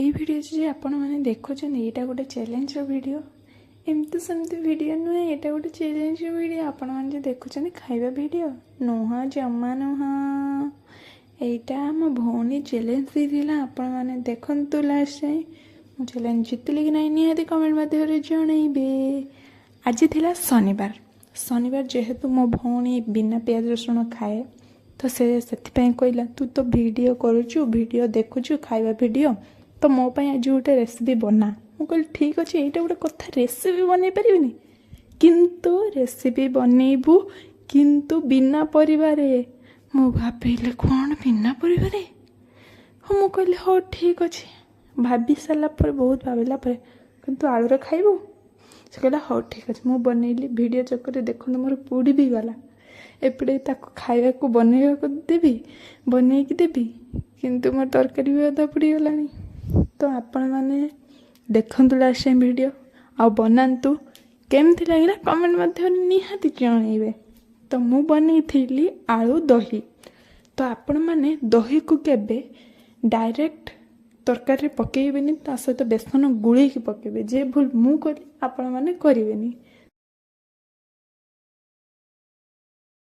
ଏଇ ଭିଡ଼ିଓ ଯେ ଆପଣମାନେ ଦେଖୁଛନ୍ତି, ଏଇଟା ଗୋଟେ ଚ୍ୟାଲେଞ୍ଜର ଭିଡ଼ିଓ। ଏମିତି ସେମିତି ଭିଡ଼ିଓ ନୁହେଁ, ଏଇଟା ଗୋଟେ ଚ୍ୟାଲେଞ୍ଜର ଭିଡ଼ିଓ। ଆପଣମାନେ ଯେ ଦେଖୁଛନ୍ତି, ଖାଇବା ଭିଡ଼ିଓ ନୁହଁ, ଜମା ନୁହଁ। ଏଇଟା ଆମ ଭଉଣୀ ଚ୍ୟାଲେଞ୍ଜ ଦେଇଥିଲା। ଆପଣମାନେ ଦେଖନ୍ତୁ ଲାଷ୍ଟ ଯାଏଁ, ମୁଁ ଚ୍ୟାଲେଞ୍ଜ ଜିତିଲି କି ନାହିଁ, ନିହାତି କମେଣ୍ଟ ମାଧ୍ୟମରେ ଜଣେଇବେ। ଆଜି ଥିଲା ଶନିବାର। ଶନିବାର ଯେହେତୁ ମୋ ଭଉଣୀ ବିନା ପିଆଜ ରସୁଣ ଖାଏ, ତ ସେ ସେଥିପାଇଁ କହିଲା, ତୁ ତ ଭିଡ଼ିଓ କରୁଛୁ, ଭିଡ଼ିଓ ଦେଖୁଛୁ ଖାଇବା ଭିଡ଼ିଓ, ତ ମୋ ପାଇଁ ଆଜି ଗୋଟେ ରେସିପି ବନା। ମୁଁ କହିଲି, ଠିକ୍ ଅଛି, ଏଇଟା ଗୋଟେ କଥା, ରେସିପି ବନେଇ ପାରିବିନି? କିନ୍ତୁ ରେସିପି ବନେଇବୁ, କିନ୍ତୁ ବିନା ପରିବାରେ। ମୁଁ ଭାବିଲି, କ'ଣ ବିନା ପରିବାରେ? ହଁ, ମୁଁ କହିଲି, ହଉ ଠିକ୍ ଅଛି। ଭାବି ସାରିଲା ପରେ, ବହୁତ ଭାବିଲା ପରେ, କିନ୍ତୁ ଆଳୁରେ ଖାଇବୁ। ସେ କହିଲା, ହଉ ଠିକ୍ ଅଛି। ମୁଁ ବନେଇଲି। ଭିଡ଼ିଓ ଚକ୍କରରେ ଦେଖନ୍ତୁ, ମୋର ପୋଡ଼ି ବି ଗଲା। ଏପଟେ ତାକୁ ଖାଇବାକୁ ବନେଇବାକୁ ଦେବି, ବନେଇକି ଦେବି, କିନ୍ତୁ ମୋର ତରକାରୀ ବି ଅଧା ପୋଡ଼ିଗଲାଣି। ତ ଆପଣମାନେ ଦେଖନ୍ତୁ ଲାଷ୍ଟ ଟାଇମ୍ ଭିଡ଼ିଓ ଆଉ ବନାନ୍ତୁ। କେମିତି ଲାଗିଲା, କମେଣ୍ଟ ମାଧ୍ୟମରେ ନିହାତି ଜଣେଇବେ। ତ ମୁଁ ବନେଇଥିଲି ଆଳୁ ଦହି। ତ ଆପଣମାନେ ଦହିକୁ କେବେ ଡାଇରେକ୍ଟ ତରକାରୀରେ ପକାଇବେନି, ତା ସହିତ ବେସନ ଗୋଳେଇକି ପକାଇବେ। ଯେ ଭୁଲ ମୁଁ କଲି, ଆପଣମାନେ କରିବେନି।